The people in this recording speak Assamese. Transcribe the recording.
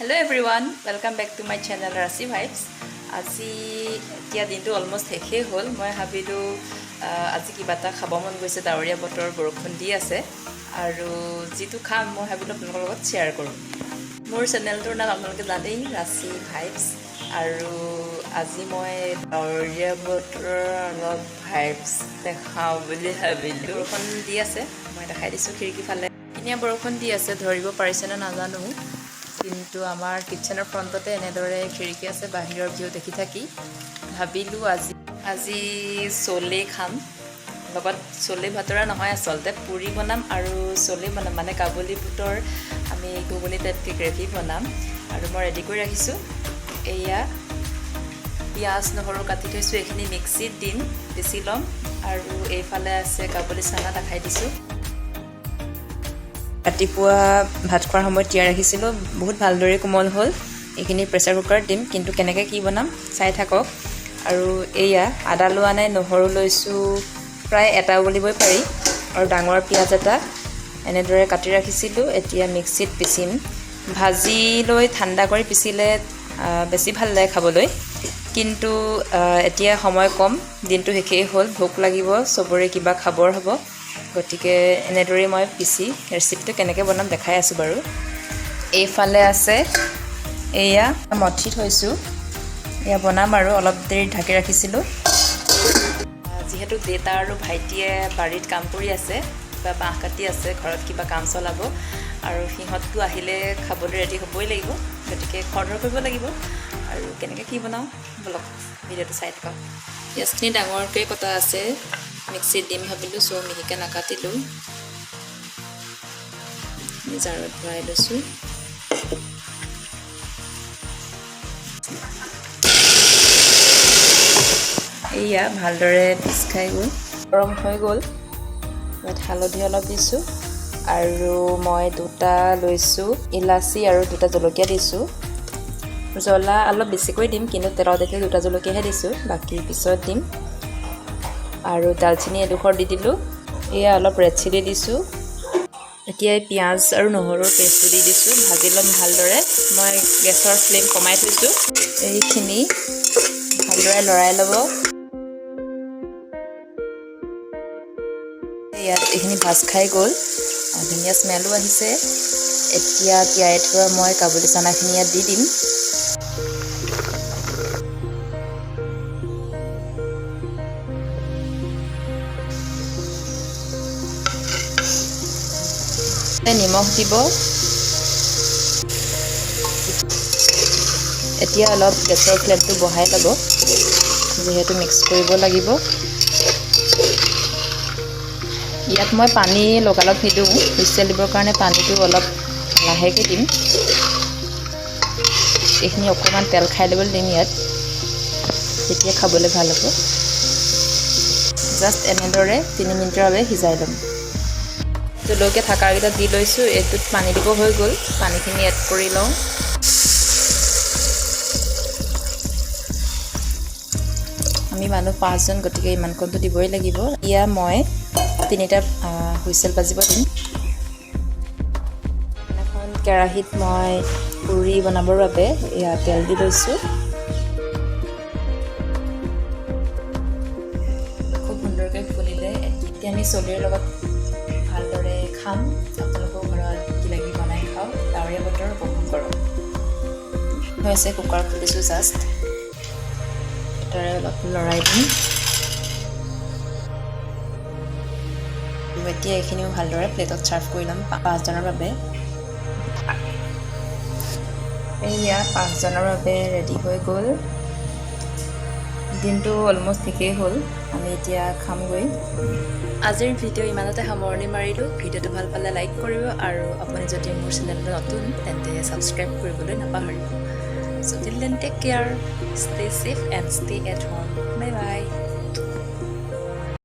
Hello everyone, welcome back to my channel Rashi Vibes. আজি এতিয়া দিনটো অলমষ্ট শেষেই হ'ল। মই ভাবিলোঁ আজি কিবা এটা খাব মন গৈছে। ডাৱৰীয়া বতৰ, বৰষুণ দি আছে আৰু যিটো খাম মই ভাবিলোঁ আপোনালোকৰ লগত শ্বেয়াৰ কৰোঁ। মোৰ চেনেলটোৰ নাম আপোনালোকে জানেই, ৰাচি ভাইবছ। আৰু আজি মই ডাৱৰীয়া বতৰৰ অলপ ভাইবছ দেখাওঁ বুলি ভাবিলোঁ। বৰষুণ দি আছে, মই দেখাই দিছোঁ খিৰিকী ফালে। ধুনীয়া বৰষুণ দি আছে, ধৰিব পাৰিছেনে নাজানো, কিন্তু আমাৰ কিটচেনৰ ফ্ৰণ্টতে এনেদৰে খিৰিকী আছে। বাহিৰৰ ভিউ দেখি থাকি ভাবিলোঁ আজি চলে খাম। লগত চলে ভাতৰা নহয়, আচলতে পুৰি বনাম আৰু চলে বনাম, মানে কাবুলী বুটৰ আমি ঘুগুনি টাইপকৈ গ্ৰেভি বনাম। আৰু মই ৰেডি কৰি ৰাখিছোঁ। এয়া পিঁয়াজ, নহৰু কাটি থৈছোঁ। এইখিনি মিক্সিত দিম, পিচি ল'ম। আৰু এইফালে আছে কাবুলী চানা, দেখাই দিছোঁ। ৰাতিপুৱা ভাত খোৱাৰ সময়ত তিয়াই ৰাখিছিলোঁ, বহুত ভালদৰে কোমল হ'ল। এইখিনি প্ৰেছাৰ কুকাৰত দিম, কিন্তু কেনেকৈ কি বনাম চাই থাকক। আৰু এয়া আদা লোৱা নাই, নহৰু লৈছোঁ প্ৰায় এটা বুলিবই পাৰি আৰু ডাঙৰ পিঁয়াজ এটা এনেদৰে কাটি ৰাখিছিলোঁ। এতিয়া মিক্সিত পিচিম। ভাজি লৈ ঠাণ্ডা কৰি পিচিলে বেছি ভাল লাগে খাবলৈ, কিন্তু এতিয়া সময় কম, দিনটো শেষেই হ'ল, ভোক লাগিব চবৰে, কিবা খাবৰ হ'ব। গতিকে এনেদৰেই মই পিচি ৰেচিপিটো কেনেকৈ বনাম দেখাই আছোঁ বাৰু। এইফালে আছে এয়া মঠি থৈছোঁ, এয়া বনাম আৰু অলপ দেৰি ঢাকি ৰাখিছিলোঁ। যিহেতু দেউতা আৰু ভাইটিয়ে বাৰীত কাম কৰি আছে, কিবা বাঁহ কাটি আছে, ঘৰত কিবা কাম চলাব আৰু সিহঁতটো আহিলে খাবলৈ ৰেডি হ'বই লাগিব। গতিকে খৰধৰ কৰিব লাগিব। আৰু কেনেকৈ কি বনাওঁ, ব'লক ভিডিঅ'টো চাই থাকক। পিঁয়াজখিনি ডাঙৰকৈ কটা আছে, মিক্সিত দিম ভাবিলোঁ, চ' মিহিকৈ নাকাটিলোঁ। জাৰত ভৰাই লৈছোঁ। এয়া ভালদৰে পিচ খাই গ'ল, গৰম হৈ গ'ল। ইয়াত হালধি অলপ দিছোঁ আৰু মই দুটা লৈছোঁ ইলাচি আৰু দুটা জলকীয়া দিছোঁ। জ্বলা অলপ বেছিকৈ দিম, কিন্তু তেলত এতিয়া দুটা জলকীয়াহে দিছোঁ, বাকী পিছত দিম। আৰু দালচেনি এডোখৰ দি দিলোঁ। এয়া অলপ ৰেড চিলি দিছোঁ। এতিয়া এই পিঁয়াজ আৰু নহৰুৰ পেষ্টটো দি দিছোঁ। ভাজি ল'ম ভালদৰে। মই গেছৰ ফ্লেম কমাই থৈছোঁ। এইখিনি ভালদৰে লৰাই ল'ব। ইয়াত এইখিনি ভাজ খাই গ'ল, ধুনীয়া স্মেলো আহিছে। এতিয়া তিয়াই থোৱা মই কাবুলী চানাখিনি ইয়াত দি দিম। নিমখ দিব। এতিয়া অলপ গেছৰ ফ্লেমটো বঢ়াই ল'ব, যিহেতু মিক্স কৰিব লাগিব। ইয়াত মই পানী লগালগ নিদিওঁ, হুইচেল দিবৰ কাৰণে পানীটো অলপ লাহেকৈ দিম। এইখিনি অকণমান তেল খাই ল'বলৈ দিম ইয়াত, তেতিয়া খাবলৈ ভাল হ'ব। জাষ্ট এনেদৰে 3 মিনিটৰ বাবে সিজাই ল'ম। জলকীয়া থকাকেইটা দি লৈছোঁ। এইটোত পানী দিব হৈ গ'ল, পানীখিনি এড কৰি লওঁ। আমি মানুহ পাঁচজন, গতিকে ইমানকণটো দিবই লাগিব। এতিয়া মই তিনিটা হুইচেল বাজিব দিম। এখন কেৰাহীত মই পুৰি বনাবৰ বাবে এয়া তেল দি লৈছোঁ। খুব সুন্দৰকৈ ফুলিলে। এতিয়া আমি চলিৰ লগত ভালদৰে খাম। আপোনালোকেও ঘৰত কিবা কিবি বনাই খাওক, ডাৱৰীয়া বতৰ উপভোগ কৰক। হৈ আছে, কুকাৰ খুলিছোঁ জাষ্ট। তাৰে অলপ লৰাই দিম। এতিয়া এইখিনিও ভালদৰে প্লেটত ছাৰ্ভ কৰি ল'ম পাঁচজনৰ বাবে। এয়া পাঁচজনৰ বাবে ৰেডি হৈ গ'ল। দিনটো অলমষ্ট ঠিকেই হ'ল, আমি এতিয়া খামগৈ। আজিৰ ভিডিঅ' ইমানতে সামৰণি মাৰিলোঁ। ভিডিঅ'টো ভাল পালে লাইক কৰিব আৰু আপুনি যদি মোৰ চেনেলটো নতুন, তেন্তে ছাবস্ক্ৰাইব কৰিবলৈ নাপাহৰিব। So till then, take care, stay safe and stay at home. Bye bye.